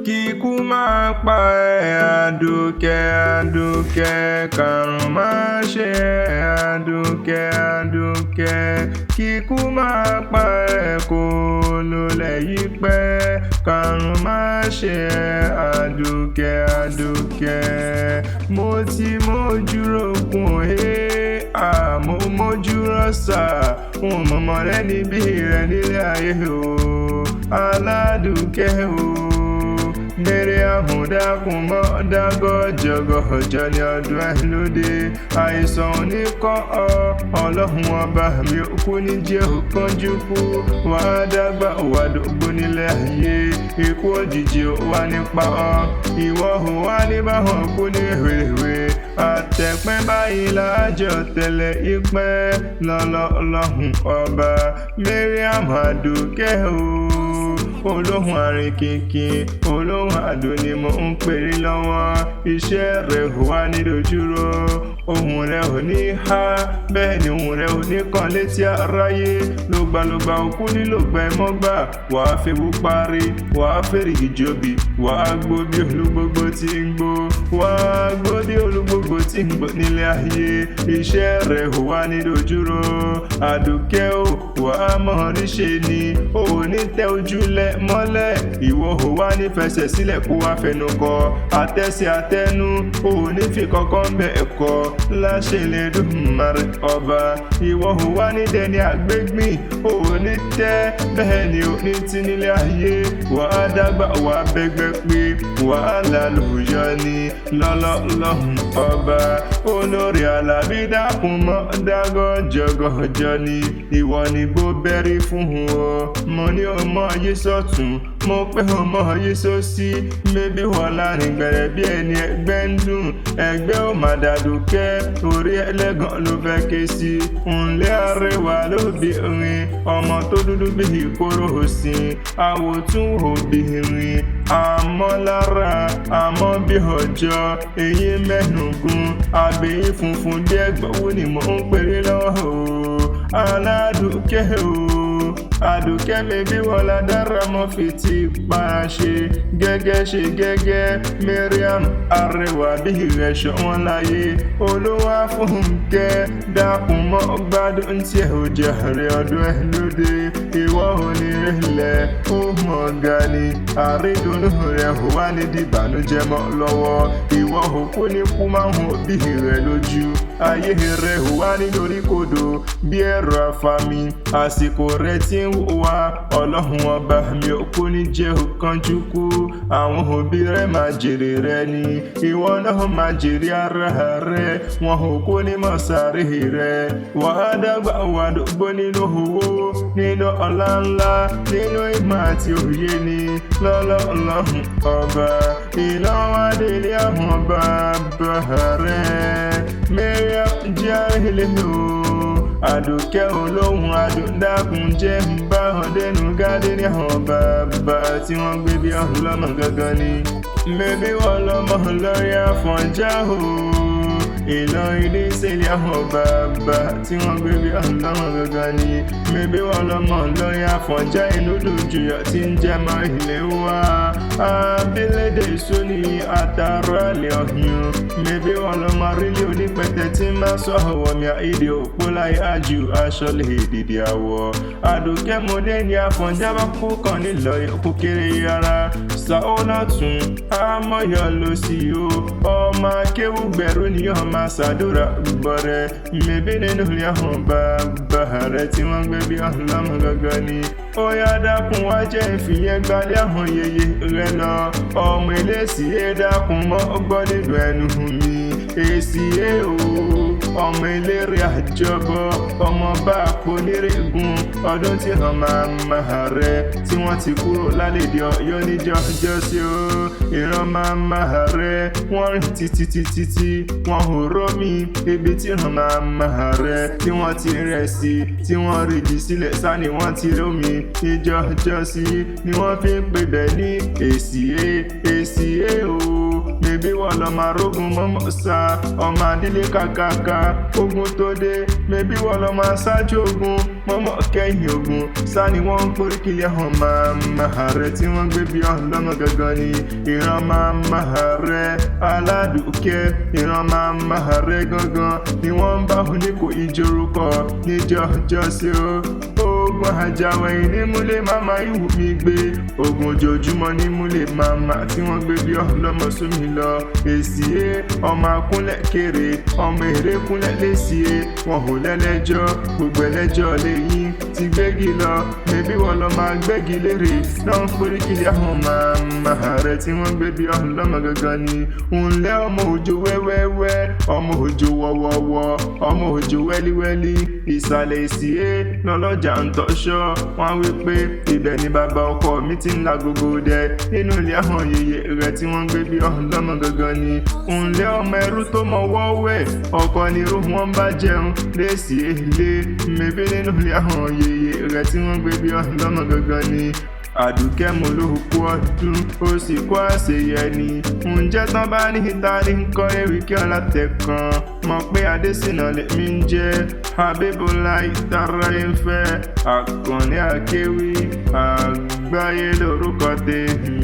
Kíkú máa pa ẹ́ Àdùkẹ́, Àdùkẹ́, kàrùn máa ṣe ẹ́ Àdùkẹ́, Àdùkẹ́. Kíkú máa pa ẹ́ kó lólẹ̀ yí pẹ́, kàrùn máa ṣe ẹ́ Àdùkẹ́, Àdùkẹ́. Mo ti mójú rókun ẹ́, àmọ́ mójú rọ́ṣà, n ò mọ̀mọ́ rẹ níbí rẹ nílé ayé o, Aládùkẹ́ o. Mariam dákun mọ́ dágọ́jọgọ́jọ ní ọdún ẹ̀ lóde. Àìsàn oníkọ́ ọ, ọlọ́run ọba mi ò kú ní jẹ́ òkánjú kú. Wà á dàgbà wà dógbó nílẹ̀ ayé. Ikú òjijì ò wá nípa ọ. Ìwọ ò wá ní báwọn kú ní rèwerèwe. Àtẹ̀pẹ́ báyìí lájọ tẹ̀lé ìpẹ́ lọ́lọ́lọ́hun ọba. Mariam Àdùkẹ́ o, olóhùn àrìnkìnkìn, olóhùn àdó ni mò ń pèrè lọ́wọ́. Iṣẹ́ rẹ̀ ò wá ní dojúró, ohùn rẹ̀ ò ní há, bẹ́ẹ̀ ni ohùn rẹ̀ ò ní kan létí aráyé. Lògbàlògbà òkú nílògbà ẹ̀mọ́gbà, wà á fewú parí, wà á fèrègì jòbì, wà á gbó bí olúgbógbó tí ń gbó, wà á gbó bí olúgbógbó tí ń gbó nílé ayé. Iṣẹ́ rẹ̀ ò wá ní dojúró, Àdùkẹ́ o, wà á mọ̀ ríṣe ni, ò ní tẹ ojúlẹ̀ mọ́lẹ̀, ìwọ ò wá ní fẹsẹ̀ sílẹ̀ kó wá fẹnu kọ, àtẹ̀sẹ̀ àtẹnu, ò ní fi kankan bẹ̀ ẹ̀kọ́, láṣẹ Elédùmarè ọba. Ìwọ ò wá ní dẹni àgbégbìn, ò ní tẹ́, bẹ́ẹ̀ ni ò ní tí nílé ayé. Wà á dàgbà wà á bẹ́gbẹ́ pé, wàhálà lòyọ ni lọ́lọ́lọ́hun ọba. Olórí Àlàbí dákun mọ́ dágọ́jọgọ́jọ ni, ìwọ ni gbó bẹ́rí fún ọ. Mo ní o mọ yí sọ́tún, mo pé o mọ yí sósì, mébí wọ́n láàrin gbẹ̀rẹ̀ bí ẹni ẹgbẹ́ ń dùn. Ẹgbẹ́ ò má dàdùkẹ́, orí ẹlẹ́gàn ló fẹ́ ké sí. Ǹlẹ́ arẹwà lóbìnrin, ọmọ tó dúdú bí ìkorò òsìn, àwòtún obìnrin, àmọ́ lára, àmọ́ bí ọjọ́, eyín mẹ́nugún, àbẹ̀yìn funfun díẹ̀ gbọ̀wọ́ ni mò ń pèrè lọ́wọ́ o, Aládùkẹ́ o. Àdùkẹ́ mi bí wọ́n dára mọ́ fi ti pa ṣe gẹ́gẹ́ ṣe gẹ́gẹ́. Mariam arẹwà bí ìrẹsọ̀ wọn láyé. Olúwa fúnkẹ́ dákun mọ́ gbádùn tí ẹ ò jàre ọdún ẹ lóde. Ìwọ ò ní rẹ̀lẹ̀ ó mọ̀ ga ni, àrídùnnú rẹ̀ ò wá ní dìbànújẹ́ mọ́ lọ́wọ́. Ìwọ ò kú ní kú máa ń hàn bí rẹ̀ lójú. Ayé rẹ̀ ò wá ní lórí kodò bí ẹ̀rọ àfàmì. Àsìkò rẹ̀ tí ń wá, ọlọ́run ọba mi ò kú ní jẹ́ òkánjú kú. Àwọn òbí rẹ̀ máa jèrè rẹ̀ ni, ìwọ náà máa jèrè ara rẹ̀, wọn ò kú ní mọ̀sáré rẹ̀. Wà á dàgbà wà dógbó nínú owó, nínú ọlá ńlá, nínú ìmọ̀ àti òye ni lọ́lọ́lọ́hun ọba. Ìlọ́wádìí àwọn bàbá rẹ̀, Mariam jẹ́ o. Àdùkẹ́ olóhùn àdùndákun jẹ́ ń bá ọdẹnu gádé ní àwọn bàbá tí wọ́n gbé bí ọlọ́mọ gangan ni. Mẹ́bí wọ́n lọ́mọ lórí Àfọ̀njá o. Ìlọrin ní sílẹ̀ àwọn bàbá tí wọ́n gbé bí ọlọ́mọ gangan ni. Mẹ́bí wọ́n lọ́mọ lórí Àfọ̀njá inú dùjúyọ̀ tí ń jẹ́ mọ́ ilé wa. Abilédè sóní àtàrà lè ọ̀yún. Mẹ́bí wọ́n lọ́mọ rílé onípẹ̀tẹ̀ tí máa sọ ọ̀wọ́ mi àìdè òpó láyé àjù aṣọ lè dìde àwọ̀. Àdùkẹ́ mọ́dé ní Àfọ̀njá bá kú kan nílọ kú kéré yàrá. Sàólọ́tún àmọ́yọ̀ ló sì o. Ọmọ akéwù gbẹ̀rú ni ọmọ ṣàdúrà gbọ̀rẹ̀. Mẹ́bí nínú ilé àwọn bàbá rẹ̀ tí wọ́n gbé bí ọlọ́mọ gangan ni. Ó yá dákun wá jẹ́ ìfìyẹn gbalẹ̀ àwọn yeye rẹ lọ. Ọmọ eléṣì é dákun mọ́ gbọ́ nínú ẹnu mi. Èsì é o, ọmọ eléré àjọbọ, ọmọ bá àpò onírègùn. Ọdún tí hàn màmá rẹ̀ tí wọ́n ti kúrò lálẹ́dẹ̀ Ọ̀yọ́ níjọ́ ọjọ́ sí o. Ìran màmá rẹ̀ wọ́n rìn títí títí tí wọ́n ò rómi. Ibi tí hàn màmá rẹ̀ tí wọ́n ti rẹ̀ sí, tí wọ́n rìdí sílẹ̀ sá ni wọ́n ti rómi. Níjọ́ ọjọ́ sí ni wọ́n fi ń pè bẹ́ẹ̀ ní èsì é, èsì é o. Mẹ́bí wọ́n lọ máa rógun mọ́mọ́ sá, ọmọ adílé kàkàkà, ogun tó dé. Mẹ́bí wọ́n lọ máa ṣáájú ogun. Mọ́mọ́ kẹ́yìn ogun sani wọ́n ń poríkìlì àwọn màmá rẹ̀ tí wọ́n gbé bí ọlọ́mọ gangan ni. Ìran màmá rẹ̀ aládùúkẹ́, ìran màmá rẹ̀ gangan ni wọ́n ń bá oníkó ìjorúkọ níjọ́jọ́ sí o. Ogun àjàwẹ̀yìn ní múlẹ̀ màmá ìwù mi gbé, ogun ojoojúmọ́ ní múlẹ̀ màmá tí wọ́n gbé bí ọlọ́mọ sómi lọ. Èsì e ọmọ akúnlẹ̀ kéré, ọmọ èrè kúnlẹ̀ lẹ́sì e, wọn ò lẹ́lẹ́jọ́, gbogbo ẹlẹ́jọ́ lẹ́yìn ti gbégi lọ, mẹbí wọn lọ máa gbégi lérè náà ń foríkìlì àwọn màmá rẹ̀ tí wọ́n gbé bí ọlọ́mọ gangan ni. Ǹlẹ́ ọmọ òjò wẹ́wẹ́wẹ́, ọmọ òjò wọ́wọ́wọ́, ọmọ òjò wẹ́líwẹ́lí, ìsàlẹ̀ èsì e lọ́lọ́jà ń tọ́ṣọ́. Wọ́n wí pé ibẹ̀ ni bàbá ọkọ mi ti ń la gbogbo dẹ nínú ilé àwọn yèyé rẹ̀ tí wọ́n gbé bí ọlọ́mọ gangan ni. Ǹlẹ́ ọmọ ẹrú tó mọ wọ́wẹ́, ọkọ ni irú wọn bá jẹun lẹ́sì èlé, mẹ́bí nínú ilé àwọn yèyé rẹ̀ tí wọ́n gbé bí ọlọ́mọ gangan ni. Àdùkẹ́ mo ló kú ọdún, ó sì kó àṣeyẹ ni. Ǹjẹ́ tán bá ní ìta ní kọ́ ewì kí ọlá tẹ̀ kan, mọ̀ pé Adésínà lèmi ń jẹ́. Abíbọ́lá ìtara ìfẹ́, Àkànní Akéwì, àgbáyé lórúkọ tèmi.